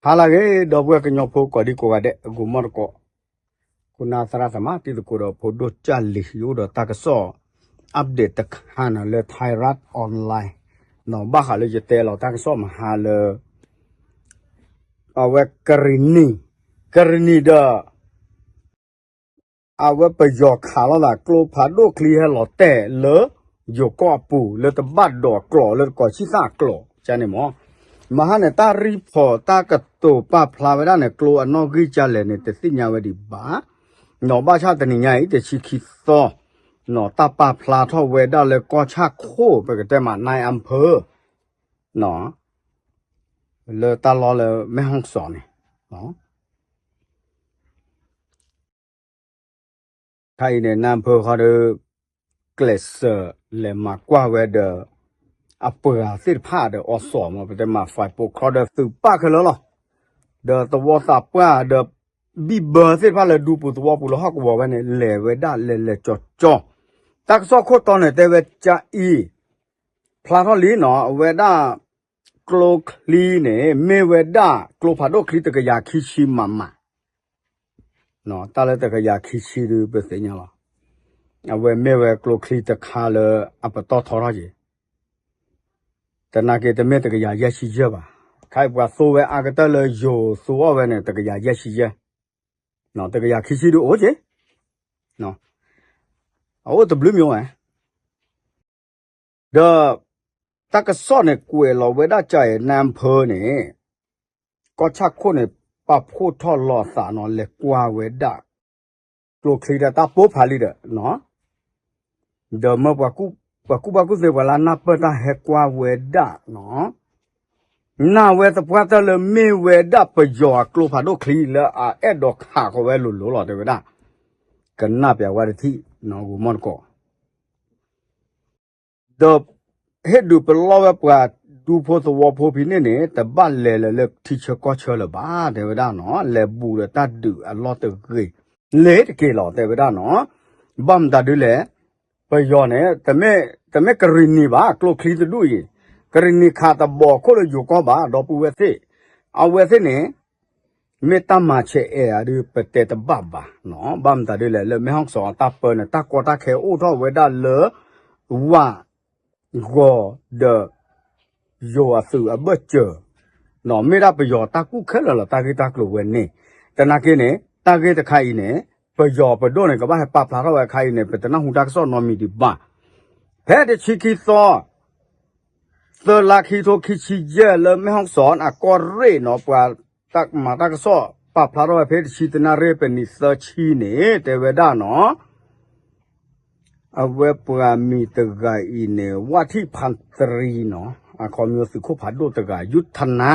ဟါလၢအဂ့ၤ ဒီပုၢ်ဝဲၢ်ကညီဖိကိးဒံကိးဂၤဒဲး အဂီၢ်မီၢ်တကိး, ခိၣ်နၢ်သရၣ်သမါတံၤသကိးဒီးဖိဒိၣ်ကၢ်လံၤ ယအိၣ်ဒီးတၢ်ကစီၣ် update တခါန့ၣ်လၢ Thairath Online နီၤ ဘၣ်ဃးလၢယတဲလီၤတၢ်ကစီၣ်မဟါလၢ အဝဲကရံၣ်နံၣ်, ကရံၣ်နံၣ်ဒီး အဝဲပယီၤခးလိာ်သး ကျိဖးဒိၣ်ချံဟဲလီၤတဲာ်လၢ ယိၤကီၢ်အပူၤ လၢတဘၣ်ဒိးကျိာ် လၢတကိးဆံၣ်သၣ်ကျိာ် ကန့ၣ်မ့ၢ်, မဟါန့ၣ် တၢ်ရံၣ်ဖီၣ်တၢ်ကတိၤပာ်ဖျါဝဲဒၣ်န့ၣ် ကျိအနီၣ်ဂံၢ်ကလဲၣ်န့ၣ် တသ့ၣ်ညါဝဲဒံးဘၣ်, နီၤ ဘၣ်ဆၣ်တနံၤညါအံၤ တဆံခံသီ နီၤ တၢ်ပာ်ဖျါထီၣ်ဝဲဒၣ်လၢကီၢ်ဆၣ်ခိၣ် ပကတဲမး နၢအဖၢ နီၤ လၢတၢ်လီၢ်လၢမဲၢ်ဟီၣ်စီၤန့ၣ် ခါအံၤန့ၣ် နၢအဖၢဃီဒီး ကျဲးစၢးလဲၤမၤကွၢ်ဝဲဒီး အပှၤသ့ၣ်တဖၣ်ဒီးအီစီၤမး ပတဲမး ဖဲပိာ်ခီဒီးသုးပၣ်ခဲလၢာ်လီၤ. ဒီးသဝီသးပှၢ်ဒီး ဘံၣ်ဘၢသ့ၣ်တဖၣ်လၢဒူပူၤသဝီပူၤလၢဟီၣ်ကဝီၤဝဲန့ၣ် လဲၤဝဲဒၣ်လဲၤလဲၤကၠီကၠီ, တၢ်ကစီၣ်ခိၣ်တီန့ၣ် တဲဝဲကအံၤ ဖျါထီၣ်လံနီၤ အဝဲဒၣ် ကျိချံန့ၣ် မ့ၢ်ဝဲဒၣ်ကျိဖးဒိၣ်ချံတကယၤခံဆံမးမး တၢ်လၢတကယၤခံဆံဒုးပသ့ၣ်ညါလီၤ. အဝဲမ့ၢ်ဝဲကျိချံတခါလၢအပတီၢ်ထီထီၣ်က့ၤ, တနာ်က့ၤတမ့ၢ်တကယၤယဲၢ်ဆံယဲၢ်ဘၣ်. ခဲအံၤပှၤသိဝဲအါကတၢၢ်လၢယိၤသိအီၣ်ဝဲန့ၣ် တကယၤယဲၢ်ဆံယဲၢ်, တကယၤခံဆံဒုးအိၣ်က့ၤ, အအိၣ်တဘျုးမံၤဝဲ ဒီး တၢ်ကစီၣ်န့ၣ်ကွဲးလီၤဝဲဒၣ်ကအံၤ နၢအဖၢန့ၣ် ကီၢ်ဆၣ်ခိၣ်န့ၣ် ပာ်ဖှိၣ်ထီၣ်လီၤအသးနီၤ လဲၤကွၢ်ဝဲဒၣ် ကျိချံဒီးတၢ်ပိၢ်ဖးလံဒီး ဒီးမၢပှၤကူၣ်ဘၣ်ကူၣ်သ့ပှၤလၢနၢ်ပၢၢ်တၢ်ဟဲကွၢ်ဝဲဒၣ်နီၤ နာ်ဝဲသပှၢ်တၢၢ်လၢမ့ၢ်ဝဲဒၣ်ပယီၤအကျိဖးဒိၣ်ချံလၢအအဲၣ်ဒိးခးဃီၤဝဲလိၤလိၤလီၤ တဲဝဲဒၣ်, ကနၣ်ပျးဝဲတထံၣ် ဂိၤမီၢ်တကိး ဒီးဟ့ၣ်ဒုးပလီၢ်ဝဲပှၤဒူဖိသဝီဖိဖဲန့ၣ်န့ၣ် တဘၣ်လဲၤလၢၤလၢထံဆၢကီၢ်ဆၢလၢၤဘၣ် တဲဝဲဒၣ်နီၤ လဲၤဘူးဒီးတၢ်ဒုးအလီၢ်တဂ့ၤ လဲၤတက့ၢ်လီၤ တဲဝဲဒၣ်နီၤ ဘၣ်မတၤဒ်လဲၣ် ပယီၤန့ၣ် တမ့ၢ်ကရံၣ်နံၣ်ဘၣ် ကျိချံတဒူၣ်အံၤ ကရံၣ်နံၣ်ခးတဘီခိၣ်လၢယိၤကီၢ်ဘၣ် ဒီပုၢ်ဝဲၢ်သ့ၣ် အဝဲသ့ၣ်န့ၣ် မ့ၢ်တၢ်မၤဆဲးအဲၣ်အဒုး ပတဲတဘၣ်ဘၣ်နီၤ ဘၣ်မတၤဒ်လဲၣ် လၢမဲၢ်ဟီၣ်စီၤအတၢ်ပၢန့ၣ် တၢ်ကီတၢ်ခဲအိၣ်ထီၣ်ဝဲဒၣ်လၢ ဝး ဂီၤဒီး ယိၤအသုးအဘၢၣ်စၢၤ မ့ၢ်ဒၣ်ပယီၤတၢ်ကူၣ်ခဲလၢာ်လီၤ တၢ်ဂ့ၢ်တၢ်ကျိၤဝဲန့ၣ် တနာ်က့န့ၣ် တၢ်ဂ့ၢ်တခါအံၤန့ၣ် ပယီၤပဒိၣ်န့ၣ် ကဘၣ်ဟဲပာ်ဖျါထီၣ်ဝဲအခါအံၤန့ၣ် ပတနၢ်ဟူတၢ်ကစီၣ်နီတမံၤဒံးဘၣ် ဖဲတဆံခံသီ သၢလါခံထိခံဆံယဲၢ်လၢမဲၢ်ဟီၣ်စီၤအကီၢ်ရ့ၣ်နီၤ ပှၤတၢ်မၤတၢ်ကစီၣ်ပာ်ဖျါထီၣ်ဝဲဖဲတဆံတနၣ်ရံၣ် ပနံၣ်သၢဆံန့ၣ် တဲဝဲဒၣ်နီၤ အဝဲပှၤမံၤတဂၤအံၤန့ၣ် ဝၣ်ထံၣ်ဖၣ်တရံနီၤ အခီပညီသုးခိၣ်ဖးဒိၣ်တဂၤ ယူထနါ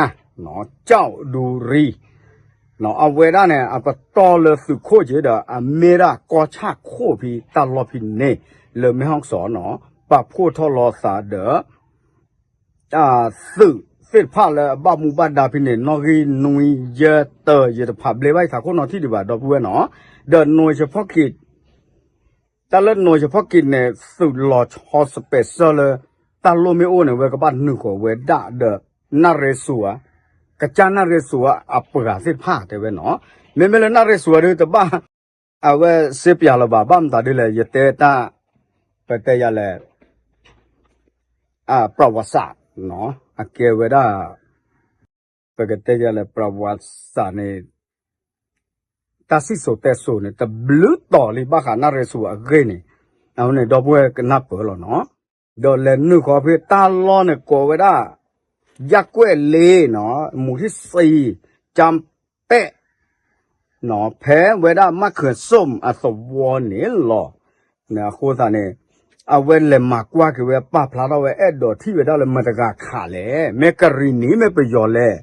ကၠီၣ်ဒူရံ အဝဲဒၣ်န့ၣ် အပတီၢ်လၢသုးခိၣ်က့ၤဒီး အမ့ၢ်ဒၣ်ကီၢ်ဆၣ်ခိၣ်ဖဲတၢ်လီၢ်ဖဲန့ၣ် လၢမဲၢ်ဟီၣ်စီၤနီၤ ပာ်ဖှိၣ်ထီၣ်လီၤသးဒီး သုးသ့ၣ်တဖၣ်လၢအဘၣ်မူဘၣ်ဒါဖဲန့ၣ် နီၣ်ဂံၢ်နွံယဲၢ်တၢ ယတဖးဘျ့ဘၣ်ယသးခိၣ်နီထံၣ်ဒံးဘၣ် ဒီပုၢ်ဝဲၢ်နီၤ ဒီးနိၣ်ယဖီၣ်က့ၤ တၢ်လၢနိၣ်ယဖီၣ်က့ၤန့ၣ် သုးလီၤဆီ special လၢ တၢ်လိၣ်မ့ၢ်အိၣ်န့ၣ် ဝဲကဘၣ်နုာ်ဃီၤဝဲဒၣ်ဒီး နၣ်ရ့စူၤဧါ ကစၢ်နၣ်ရ့စူၤဧါ အပှၤသ့ၣ်တဖၣ်တဲဝဲနီၤ မ့မ့ၢ်လၢနၣ်ရ့စူၤဧါဒုးတဘၣ် အဝဲစ့ပၠးလၢၤဘၣ် ဘၣ်မတၤဒ်လဲၣ် ယတဲတၢ် ပတဲယၤလဲၣ် ပြဝစ အကဲဝဲဒၣ် ပကတဲယၤလဲၣ် ပြဝစ န့ၣ် တၢ်စံၣ်စိၤတဲစိၤန့ၣ် တဘျုးတီၤလံ ဘၣ်ဃးနၣ်ရ့စူၤအဂ့ၢ်န့ၣ် အဝဲန့ၣ် ဒီပုၢ်ဝဲၢ်ကနၢ်ပၢၢ်လီၤနီၤ ဒီးလဲၤနုာ်ဃီၤဖဲတၢ်လီၢ်န့ၣ် ကိးဝဲဒၣ် ယၣ်ကွဲၣ်လ့နီၤ မူၤထံၣ်စံ ကၠၢ်ပဲၣ် ဖဲဝဲဒၣ်မၣ်ခုၣ်စိၣ်အသဝီန့ၣ်လီၤ. အဃိသတးန့ၣ် အဝဲလဲၤမၤကွၢ်က့ၤဝဲ ပာ်ဖျါထီၣ်ဝဲ အဲၣ်ဒိးထံၣ်ဝဲဒၣ်လၢမတၤတဂၤခးလဲၣ်, မ့ၢ်ကရံၣ်နံၣ် မ့ၢ်ပယီၤလဲၣ်.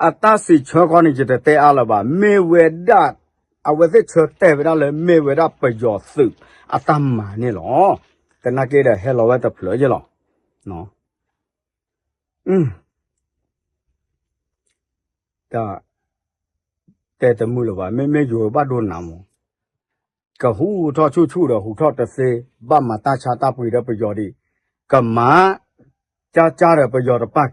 အတၢ်စံးဆၢခီန့ၣ် ယတတဲအါလၢၤဘၣ်, မ့ၢ်ဝဲဒၣ် အဝဲသ့ၣ်ဆၢတဲာ်ဝဲဒၣ်လၢ မ့ၢ်ဝဲဒၣ်ပယီၤသုးအတၢ်မၤန့ၣ်လီၤ. သနာ်က့ဒီး ဟဲလီၤဝဲတဖျၢၣ်ယဲၢ်လီၤ. တၢ်တဲတမုာ်လၢၤဘၣ်, မ့မ့ၢ်ယိၤဘၣ်ဒိနၤမး, ကဟူးထီၣ်ဆူၣ်ဆူၣ်ဒီးဟူးထီၣ်တသ့, ဘၣ်မၤတၢ်ဆါတၢ်ပှ့ၤဒီးပယီၤဒံး, ကမၤ ကၢ်ကၢ်ဒီးပယီၤတပာ်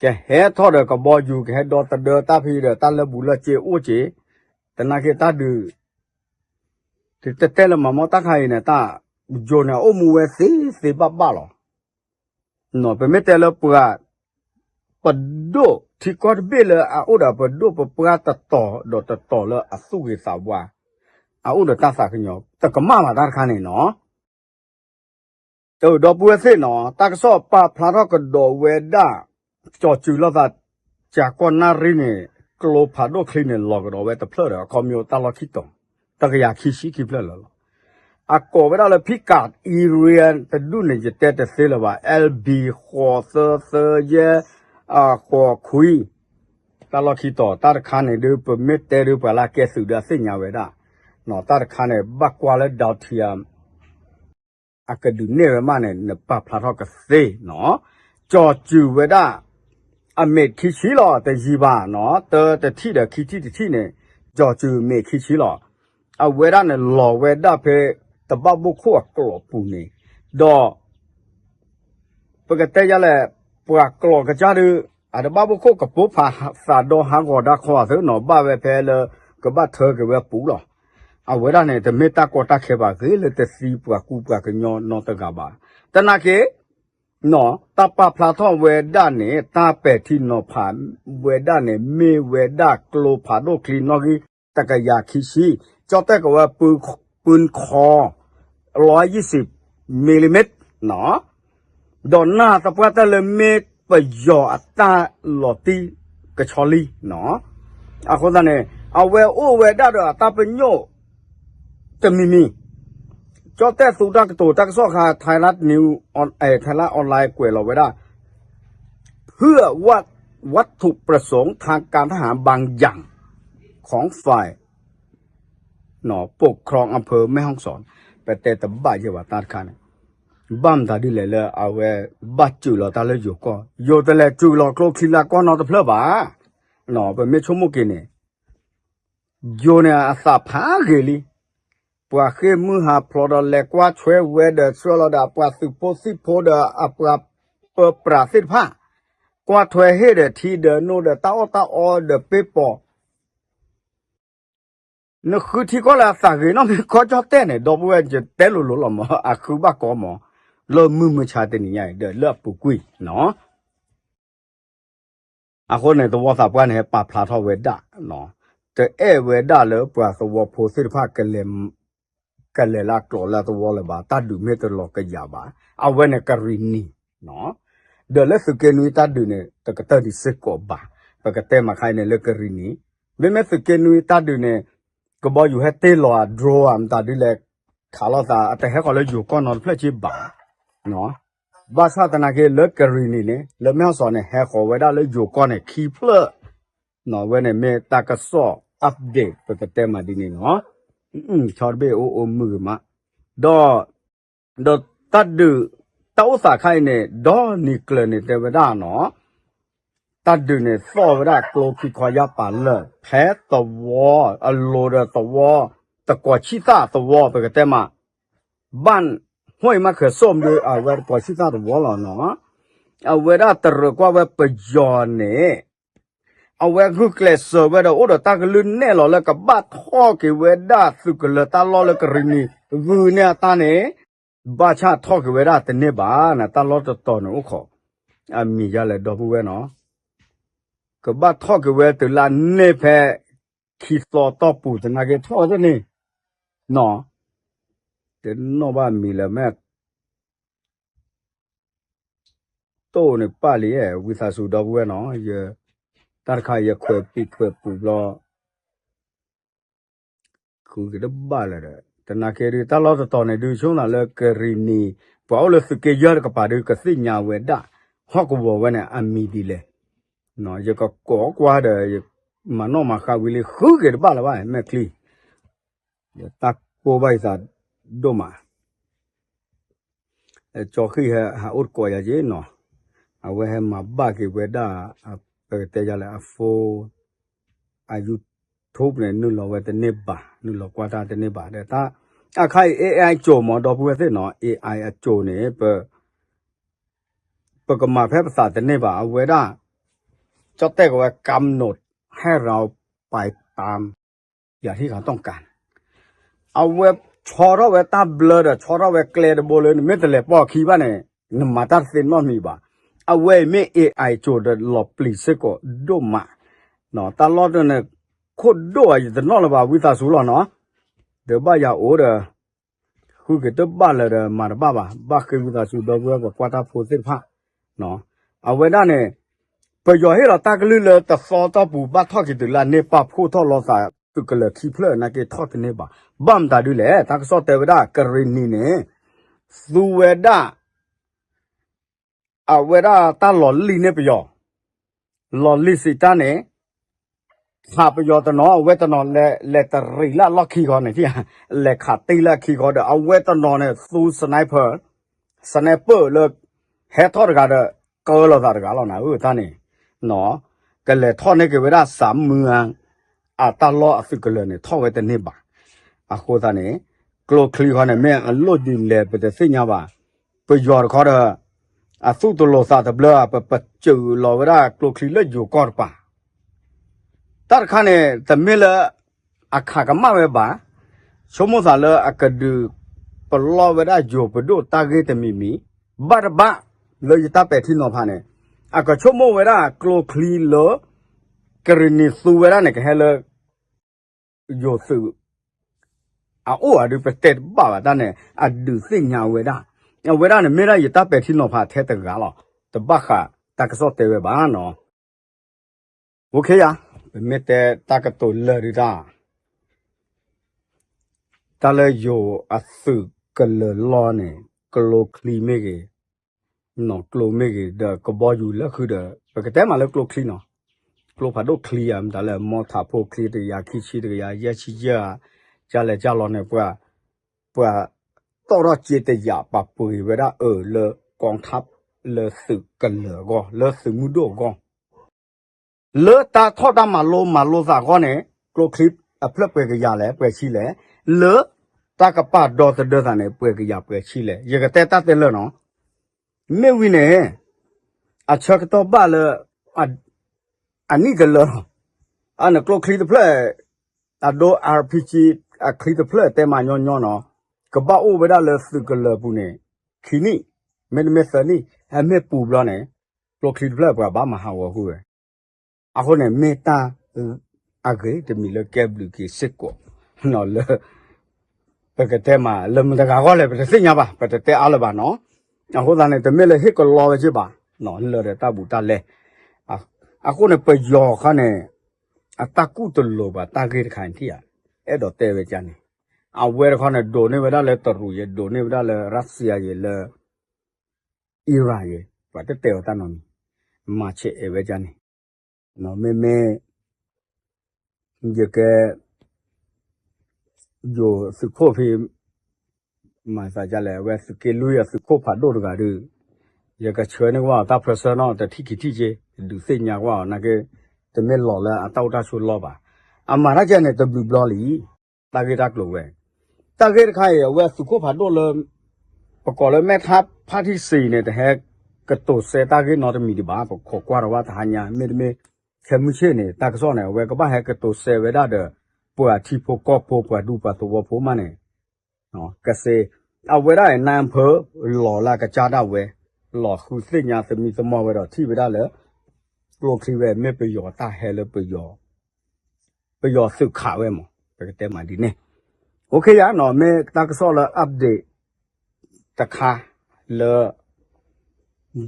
ကဲ ကဟဲထီၣ်ဒီးကဘီယူၤ ကဟဲဒီသဒၢတၢ်ဖဲဒီး တၢ်လၢာ်ဘူၣ်လၢာ်စ့အိၣ်က့ၤ, သနာ်က့တၢ်ဒုး တတဲလၢမၤမီၢ်တၢ်ခါအံၤန့ၣ် တၢ်ယိၤန့ၣ် အအိၣ်မူဝဲသ့သ့ဘၣ်ဘၣ်လီၤ. ပမ့ၢ်တဲလၢပှၤ ပဒိၣ်ထံကီၢ်တဘ့ၣ်လၢအအိၣ်ဒီးပဒိၣ်ပပှၢ်တတီၤဒီးတတီၤ လၢအသူၣ်ဂ့ၤသးဝါ, အအိၣ်ဒီးတၢ်သးကညီၤ တကမၣ်ဘၣ်တၢ်တခါန့ၣ်နီၤ. ဒီပုၢ်ဝဲၢ်သ့ၣ်နီၤ, တၢ်ကစီၣ်ပာ်ဖျါထီၣ်ကဒီးဝဲဒၣ် ကၠီၤစုၤလိာ်သး ကၠၤကီၢ်နၣ်ရံၣ်န့ၣ် ကျိဖးဒိၣ်ချံန့ၣ် လီၤကဒီးဝဲတဖျၢၣ်ဒီး အခီပညီတၢ်လီၢ်ခံတီၤ တကယၤခံဆံခံဖျၢၣ်လၢာ်လီၤ. အကိးဝဲဒၣ်လၢ ဖံကး area တဒူၣ်န့ၣ် ယတဲတသ့လၢၤဘၣ်, LB ဃိးသၢသၢယဲၢ် ဃိးခွံ တၢ်လီၢ်ခံတီၤ တၢ်တခါန့ၣ်ဒုး ပမ့ၢ်တဲဒုးပှၤလၢအကဲသုးဒီးအသ့ၣ်ညါဝဲဒၣ်, တၢ်တခါန့ၣ် ဘၣ်ကွၢ်လၢ Dalton အကဒုးနဲၣ်ဝဲမးန့ၣ် နပာ်ဖျါထီၣ်ကသ့နီၤ. ကၠီၤစုၤဝဲဒၣ် အမဲာ်ခံဆံလီၤ တယံၤဘၣ်နီၤ, တၢတထံၣ်ဒီးခံထံၣ်တထံၣ်န့ၣ် ကၠီၤစုၤမဲာ်ခံဆံလီၤ. အဝဲဒၣ်န့ၣ် လီၤဝဲဒၣ်ဖဲ တဘၣ်ဘိၣ်ခိၣ်အကျိာ်ပူၤန့ၣ်, ဒီး ပကတဲယၤလဲၣ်, ပှၤကျိာ်ကစၢ်ဒုး အတဘၣ်ဘိၣ်ခိၣ်ကပိာ်ဖးသးဒီဟးဂီၤဒါခီအသးနီၤ, ဘၣ်ဝဲဖဲလၢ ကဘၣ်ထၢက့ၤဝဲပူၤလီၤ. အဝဲဒၣ်န့ၣ် တမ့ၢ်တၢ်ကီတၢ်ခဲဘၣ် ဂ့ၤလၢတသံပှၤကူပှၤကညီနီတဂၤဘၣ်. သနာ်က့ တၢ်ပာ်ဖျါထီၣ်ဝဲဒၣ်န့ၣ် တၢ်ပဲာ်ထံနီၤဖးဝဲဒၣ်န့ၣ် မ့ၢ်ဝဲဒၣ်ကျိဖးဒိၣ်ချံနီၣ်ဂံၢ် တကယၤခံဆံ, ကၠီၣ်တဲၣ်ကဝဲ ပုၢ်ခီ လီယံၣ်စံး မံၤလံမ့ၢ်နီၤ, ဒီးနၢ်သပှၢ်တၢၢ်လၢမ့ၢ်ပယီၤအတၢ်လီၤတံၢ်ကဆီလံနီၤ. အဃိသတးန့ၣ် အဝဲအိၣ်ဝဲဒၣ်ဒီးအတၢ်ပညိၣ် တမံၤမံၤ, ကၠီၣ်တဲၣ်သူတၢ်ကတိၤတၢ်ကစီၣ်ခါ Thai News, Thai Online ကွဲးလီၤဝဲဒၣ် เพื่อวัต วัตถุประสงค์ทางการทหารบางอย่างของฝ่าย ปกครองอำเภอแม่ฮ่องสอน ပတဲတဘၣ်ယဲၢ်ဘၣ်တၢ်တခါန့ၣ်, ဘၣ်မတၤဒ်လဲၣ်လၢအဝဲဘၣ်စူးလီၤတၢ်လၢယိၤကီၢ်, ယိၤတလဲၤစူးလီၤကျိချံလၢကီၢ်နီတဖျၢၣ်ဘၣ်. ပမ့ၢ်ဆိကမိၣ်က့ၤန့ၣ် ယိၤန့ၣ်အသးဖးဂ့ၤလံ, ပှၤဃ့ၢ်မုၢ်ဟးဖျိးဒီးလဲၤကွၢ်ထွဲဝဲဒီးဆှၢလီၤဒီးအပှၤသုးဖိသံၣ်ဖိဒီးအပှၤပၢပြးသ့ၣ်တဖၣ်, ကွၢ်ထွဲဟ့ၣ်ဒီးထံဒီးနိဒီးတၢ်အီၣ်တၢ်အီဒီးပ့ၢ်ပိာ် နဃုထံကီၢ်လၢအသးဂ့ၤနီၣ်မ့ၢ်ကီၢ်ကၠီၣ်တဲၣ်န့ၣ် ဒီပုၢ်ဝဲၢ်ယတဲလိၤလိၤလီၤမး အဃုဘၣ်ကီမး လၢမုၢ်မဆါတနံၤညါအံၤဒီးလၢအပူၤကွံာ်နီၤ. အဃိန့ၣ် သဝီသးပှၢ်န့ၣ် ဟဲပာ်ဖျါထီၣ်ဝဲဒၣ်, တအဲၣ်ဝဲဒၣ်လၢပှၤသဝီဖိသ့ၣ်တဖၣ် ကလဲၤလၢအကျိၤလၢအသဝီလၢၤဘၣ်, တၢ်ဒုးမ့ၢ်တလီၤကယၤဘၣ်, အဝဲန့ၣ်ကရံၣ်နံၤ, ဒီးလၢသုးက့နွံတၢ်ဒုးန့ၣ် တကတၢၢ်ဒံးစ့ၢ်ကီးဘၣ်, ပကတဲမၤခါအံၤန့ၣ်လၢကရံၣ်နံၤ, မ့မ့ၢ်သုးက့နွံတၢ်ဒုးန့ၣ် ကဘီယူၤဟဲတ့ၢ်လီၤအ drone မတၤဒ်လဲၣ် ခးလိာ်သး အတဟဲဃီၤလၢယိၤကီၢ်နီတဖျၢၣ်က့ဘၣ်, ဘၣ်ဆၣ်သနာ်က့လၢကရံၣ်နံၤန့ၣ် လၢမဲၢ်ဟီၣ်စီၤန့ၣ် ဟဲဃီၤဝဲဒၣ်လၢယိၤကီၢ်န့ၣ်ခံဖျၢၣ်, ဝဲန့ၣ်မ့ၢ်တၢ်ကစီၣ် update ပကတဲမးဒ်န့ၣ်နီၤ, ဆီတဘ့ၣ်အိၣ်အိၣ်မုာ်ဂ့ၤမး, ဒီး ဒီးတၢ်ဒုး တၢ်အိၣ်သးခါအံၤန့ၣ် ဒီနံၤကျၢၤန့ၣ်တဲဝဲဒၣ်နီၤ, တၢ်ဒုးန့ၣ်သီၣ်ဝဲဒၣ်ကျိခံခီယၢ်ပာ်လၢာ် ဖဲသဝီ အလိၤဒီးသဝီ တကီၤဆံၣ်သၣ်သဝီ ပကတဲမး ဘၣ်ဟိၣ်အံၤမး ခဲစိၣ်မဒု အဝဲတကီၤဆံၣ်သၣ်သဝီလီၤနီၤ, အဝဲဒၣ်တရၢၣ်ကွၢ်ဝဲပယီၤန့ၣ် အဝဲဂုာ်ကျဲးစၢးဝဲဒီးအိၣ်ဒီးတၢ်ကလုၢ်နဲၣ်လီၤလၢကဘၣ်ထီၣ်က့ၤဝဲဒၣ်သုးကလၢၤတၢ်လီၢ်လၢကရံၣ်နံၤ ဂုာ်န့ၢ်အတၢ်န့ၣ် ဘၣ်ဆၣ်ထီၣ်က့ၤဝဲဒၣ်တန့ၢ်ဘၣ်န့ၣ် တၢ်လီၢ်တတီၤန့ၣ်အိၣ်ခိး အမံၤယါလဲၣ်ဒီပုၢ်ဝဲၢ်နီၤ, ကဘၣ်ထီၣ်က့ၤဝဲတုၤလၢအန့ၢ်ဖဲ ခံသီတီၢ်ပူၤသနာ်က့ထီၣ်ဝဲတန့ၢ်နီၤ, တနီၣ်ဘၣ်မံၤလၢၤမ့ၢ် တိၢ်န့ၣ်ပၣ်လံ, ဝံသးစူၤဒီပုၢ်ဝဲၢ်နီၤ, တၢ်တခါယခွဲးပံးခွဲးပူၤဘျီ ဃုက့ၤတဘၣ်လၢၤဒီး သနာ်က့ဒုး တၢ်လီၢ်တတီၤန့ၣ်ဒုး ဆိကမိၣ်လၢကရံၣ်နံၤ ပှၤအိၣ်လၢသုးက့ယဲၢ်တကပၤဒုး ကသ့ၣ်ညါဝဲဒၣ် ဟီၣ်ကဝီၤဝဲန့ၣ် အမံၤဒ်လဲၣ်, ယကကိးကွၢ်ဒီး ယမၤနီၣ်မၤဃါဝံၤလံ ဃုက့ၤတဘၣ်လၢၤဘၣ် မဲာ်ချံ, ယတၢ်ကိၢ်ဘၣ်ယသးဒိၣ်မး ကၠီဃံၣ်ဟဲဟးအိၣ်တကိးယၤက့နီၤ, အဝဲဟဲမၤဘၣ်က့ၤဝဲဒၣ် ပကတဲယၤလဲၣ် အ phone အ YouTube န့ၣ် နုာ်လီၤဝဲတန့ၢ်ဘၣ် နုာ်လီၤကွၢ်တၢ်တန့ၢ်ဘၣ်ဒီး တၢ်အခါအံၤ AI အစိၤမး ဒီပုၢ်ဝဲၢ်သ့ၣ်နီၤ AI အစိၤန့ၣ် ပ ပကမၤဖဲပသးတန့ၢ်ဘၣ် အဝဲဒၣ် ကၠီၣ်တဲၣ်ကဝဲ กำหนดให้เราไปตามอย่างที่เขาต้องการ အဝဲဆီထီၣ်ဝဲတၢ်ဘျၢဒီး ဆီထီၣ်ဝဲကျဲတဘိလၢ နမ့ၢ်တလဲၤပိာ်အခံဘၣ်န့ၣ် နမၤတၢ်တသ့နီတမံၤဘၣ်. အဝဲအံၤမ့ၢ် AI စိၤဒီးလီၤပျံၤစ့ၢ်ကီးဒိၣ်မး, တၢ်လီၢ်တန့ၣ် ခိၣ်ဒိၣ်ဧါ ယတနီၣ်လၢၤဘၣ် ဝံသးစူၤလီၤနီၤ, ဒီးဘၣ်ယၤအိၣ်ဒီး ဃုက့ၤတဘၣ်လၢၤဒီးမၤတဘၣ်ဘၣ်, ဘၣ်ဃ့ဝံသးစူၤဒီပုၢ်ဝဲၢ်ပှၤကွၢ်တၢ်ဖိသ့ၣ်တဖၣ်, အဝဲဒၣ်န့ၣ် ပယီၤဟ့ၣ်လီၤတၢ်ကလုၢ်လၢတသီတီၢ်ပူၤ ဘၣ်ထီၣ်က့ၤတုၤလၢအန့ၢ်ပာ်ဖှိၣ်ထီၣ်လိာ်သးသုးကလၢၤခံဖျၢၣ်နာ်က့ထီၣ်တန့ၢ်ဘၣ်. ဘၣ်မတၤဒ်လဲၣ် တၢ်ကစီၣ်တဲဝဲဒၣ် ကရံၣ်နံၤန့ၣ် သူဝဲဒၣ် အဝဲဒၣ်တၢ်လီၤလံၣ်န့ၢ်ပယီၤ, လီၤလံၣ်စံးတၢ်န့ၣ် ခးပယီၤတနီၤ အဝဲတနီၤလဲၤ လဲၤတရံးလၢအလီၢ်ခံဃီန့ၣ် လဲၤခးတ့ၢ်လၢအခံဃီဒီး အဝဲတနီၤန့ၣ် သူ sniper, sniper လၢ ဟဲထီၣ်တဂၤဒီး ကၢလိာ်သးတဂၤလီၤနၤဧၢ တၢ်န့ၣ် ကလဲၤထီၣ်န့ၢ်က့ၤဝဲဒၣ် စးမုၢ်အါ အတၢ်လီၢ်အသုးကလၢၤန့ၣ် ထီၣ်ဝဲတန့ၢ်ဘၣ်. အဃိသတးန့ၣ် ကျိချံဃီန့ၣ် မ့ၢ်အလိၣ်ဒ်လဲၣ် ပတသ့ၣ်ညါဘၣ်. ပယီၤတခီဒီး အသူၣ်တလိာ်သးတဘျၢ ပပစၢၤလီၤဝဲဒၣ်ကျိချံလၢယိၤကီၢ်တပၤ တၢ်တခါန့ၣ် တမ့ၢ်လၢ အခးကမၣ်ဝဲဘၣ်, ဆိကမိၣ်သးလၢအကဒုးပလီၢ်ဝဲဒၣ်ယိၤပဒိၣ်တၢ်ဂ့ၢ်တမံၤမံၤ, ဘၣ်တဘၣ် လၢယတၢ်ပဲာ်ထံနီၤဖးန့ၣ် အကဆိကမိၣ်ဝဲဒၣ်ကျိချံလၢ ကရံၣ်နံၤသူဝဲဒၣ်န့ၣ် ကဟဲလၢ ယိၤသုး အအိၣ်အဒုးပတဲတဘၣ်ဘၣ်တၢ်န့ၣ် အဒုးသ့ၣ်ညါဝဲဒၣ်, အဝဲဒၣ်န့ၣ်မ့ၢ်ဒၣ်ယတၢ်ပဲာ်ထံနီၤဖးထဲတဂၤလီၤ. တဘၣ်ဃးတၢ်ကစီၣ်တဲဝဲဘၣ်နီၤ. အိၣ်ခ့ယါ, ပမ့ၢ်တဲတၢ်ကတိၤလၢာ်ဒုးတၢ် တၢ်လၢယိၤအသုးကလၢၤလီၢ်န့ၣ် ကျိချံမ့ၢ်ဂ့ၤ, နီၢ်ကျိမ့ၢ်ဂ့ၤ ဒီးကဘီယူၤလၢဃုာ်ဒီး ပကတဲမးလၢကျိချံနီၤ, ကျိဖးဒိၣ်ချံဧါ မတၤလဲၣ် မီထးဖိချံတကယၤခံဆံတကယၤ ယဲၢ်ဆံယဲၢ်ဧါ, ကလဲၤကလီၤန့ၣ် ပှၤ ပှၤတီၣ်ထီၣ်စ့တယာ် ပာ်ပှ့ၤဝဲဒၣ်အၢၣ်လၢ กองทัพ လၢသုးကလၢၤအဂီၢ် လၢသုးမုၢ်ဒိၣ်အဂီၢ် လၢတၢ်ထီၣ်တၢ်မၤလိမၤလိသးအဂီၢ်န့ၣ် ကျိချံအဖျၢၣ်ပှဲၤကယၤလဲၣ် ပှဲၤဆံလဲၣ်, လၢတၢ်ကပာ်ဒီသဒၢသးန့ၣ် ပှဲၤကယၤပှဲၤဆံလဲၣ်. ယကတဲတၢ်တဲလၢာ်နီၤ, မ့ၢ်ဝံၤန့ၣ် အဆၢကတီၢ်ဘၣ်လၢ အနံၣ်ကလၢာ်လီၤ. အန့ၣ်ကျိချံတဖျၢၣ် အဒိ RPG အချံတဖျၢၣ်တဲမးညီညီနီၤ, ကဘၣ်အိၣ်ဝဲဒၣ်လၢသုးကလၢၤပူၤန့ၣ် ခံနံၣ်, မ့တမ့ၢ်သၢနံၣ်, အမ့ၢ်ပူၤဘျီန့ၣ် ကျိချံတဖျၢၣ်ပှၤဘၣ်မၤဟးဂီၤဃုာ်ဝဲ. အဃိန့ၣ် မ့ၢ်တၢ် အဂ့ၤတမံၤလၢကဲဘျုးက့ၤစ့ၢ်ကီး လၢ ပကတဲမး လၢမတၤတဂၤအဂီၢ်လဲၣ် ပတသ့ၣ်ညါဘၣ် ပတတဲအါလၢၤဘၣ်နီၤ. အဃိသတးန့ၣ် တမ့ၢ်လၢဟ့ၣ်ကလီဝဲက့ဘၣ်, လၢာ်ဒီးတၢ်ဘူးတၢ်လဲ အဃိန့ၣ် ပယီၤခါန့ၣ် အတၢ်ကူၣ်တလိာ်ဘၣ်တၢ်ဂ့ၢ်တခါန့ၣ်ထံၣ်ဧါ, အဲၣ်ဒိးတဲဝဲကန့ၣ်, အဝဲတခီန့ၣ် ဒိးန့ၢ်ဝဲဒၣ်လၢတရူးယဲ ဒိးန့ၢ်ဝဲဒၣ်လၢ Russia ယဲ လၢ Iran ယဲ ပှၤတတဲအီၤတၢ်နီတမံၤ, မၤဆဲးအဲၣ်ဝဲကန့ၣ်, မ့မ့ၢ် ယကဲ ယိၤသုးခိၣ်ဖဲ မၤသးဒ်လဲၣ် အဝဲသုးက့လွံၢ်အသုးခိၣ်ဖးဒိၣ်တဂၤဒီး ယကဆှၢန့ၢ်ဝဲအီၤတၢ် present နီၤ တထံၣ်ခံထံၣ်က့ ဒုးသ့ၣ်ညါဝဲအီၤနာ်က့ တမ့ၢ်လီၤလၢအတၢ်အိၣ်တၢ်ဆိးလီၢ်ဘၣ်. အမၤတၢ်ကဲန့ၣ် တဘျုးဘျီလံ တၢ်ဂ့ၢ်တၢ်ကျိၤဝဲ တၢ်ဂ့ၢ်တခါအံၤ အဝဲသုးခိၣ်ဖးဒိၣ်လၢ ပကိးလၢမဲထါဖါထံစံန့ၣ် တဟဲကတိၤစဲတၢ်ဂ့ၢ်နီတမံၤဒံးဘၣ် ပခိးကွၢ်ဒီးဝဲတဟါညါ မ့တမ့ၢ် ခဲမုၢ်ဆ့ၣ်န့ၣ် တၢ်ကစီၣ်န့ၣ် အဝဲကဘၣ်ဟဲကတိၤစဲဝဲဒၣ်ဒီး ပှၤထံဖိကီၢ်ဖိ ပှၤဒူပှၤသဝီဖိမးန့ၣ် ကစ့ အဝဲဒၣ်အံၤ နၢ်ဖၢ လီၤလၢအကစၢ်ဒၣ်ဝဲ လီၤဃုသ့ၣ်ညါသမံသမိးဝဲဒီးထံၣ်ဝဲဒၣ်လၢ ကျိချံဝဲမ့ၢ်ပယီၤတၢ်ဟဲလၢပယီၤ ပယီၤသုးခးဝဲမး ပကတဲမးဒ်န့ၣ် အိၣ်ခ့ယါနီၤ မ့ၢ်တၢ်ကစီၣ်လၢ update တခါလၢ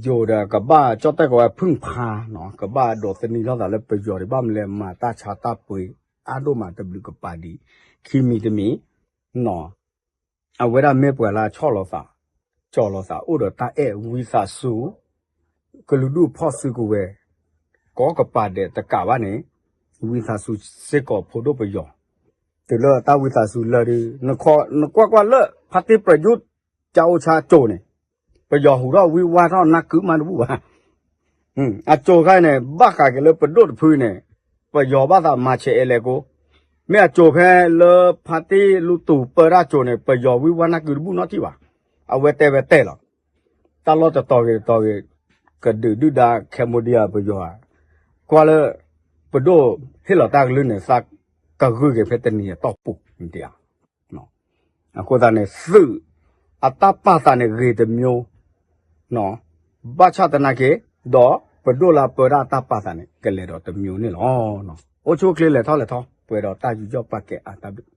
ယိၤဒီးကဘၣ်ကၠီၣ်တဲၣ်ကဝဲဖုၣ်ဖါနီၤ ကဘၣ်ဒိးသန့ၤထီၣ်သးလၢပယီၤဒံး ဘၣ်မနုၤလဲၣ် မၤတၢ်ဆါတၢ်ပှ့ၤအါဒိၣ်မးတဘျုးကပၤဒံး ခံမံၤတမံၤနီၤ အဝဲဒၣ်မ့ၢ်ပှၤလၢအဆီၣ်လီၤသး ကၠီၣ်လီၤသး အိၣ်ဒီးတၢ်အဲၣ်ဝံသးစူၤ ကလုာ်ဒူၣ်ဖီၣ်စုကဝဲၤ ကိးကပၤဒဲးတကးဘၣ်န့ၣ် ဝံသးစူၤစ့ၢ်ကီးဖိဒိၣ်ပယီၤ တုၤလၢတၢ်ဝံသးစူၤလၢာ်ဒီး နကွၢ်ကွၢ်လၢ ဖါတံၢ်ပြယုၢ် ကၠိဆါအစိၤန့ၣ် ပယီၤဟူးထီၣ်ဝံဝါထီၣ်နၢ်ကုမးတဘူၣ်ဘၣ် အစိၤခါအံၤန့ၣ် ဘၣ်ဃးက့ၤလၢပဒိၣ်တဖုန့ၣ် ပယီၤဘၣ်သးမၤဆဲးအဲၣ်လဲၣ်ကိး မ့ၢ်အစိၤဖဲလၢဖါတံၢ်လူတူၢ်ပၢတၢ်အစိၤန့ၣ် ပယီၤဝံဝါနၢ်ကုတဘူၣ်နီတထံၣ်ဘၣ် အဝဲတဲဝဲတဲလီၤ တၢ်လီၢ်တတီၤဂ့ၤတတီၤဂ့ၤ ကဒုးဒုၣ်ဒါ Cambodia ပယီၤဧါ ကွၢ်လၢ ပဒိၣ်ဟ့ၣ်လီၤတၢ်ကလုၢ်န့ၣ် သးကဂုာ်က့ၤဖဲတနံၤအတီၢ်ပူၤ မ့ၢ်ဧါ. အဃိသတးန့ၣ် သုးအတၢ်ပာ်သးန့ၣ်ဂ့ၤတမျိုး, ဘၣ်ဆၣ်သနာ်က့ ဒီးပဒိၣ်လၢအပၢတၢ်အတၢ်ပာ်သးန့ၣ် ကလဲၤဒီးတမျိုးန့ၣ်လီၤ. အိၣ်ဆူၣ်အိၣ်ချ့လဲၤထီၣ်လဲၤထီ ပှဲၤဒီးတၢ်ယူးယီၣ်ပာ်ကဲအါတၢ်ဘျုး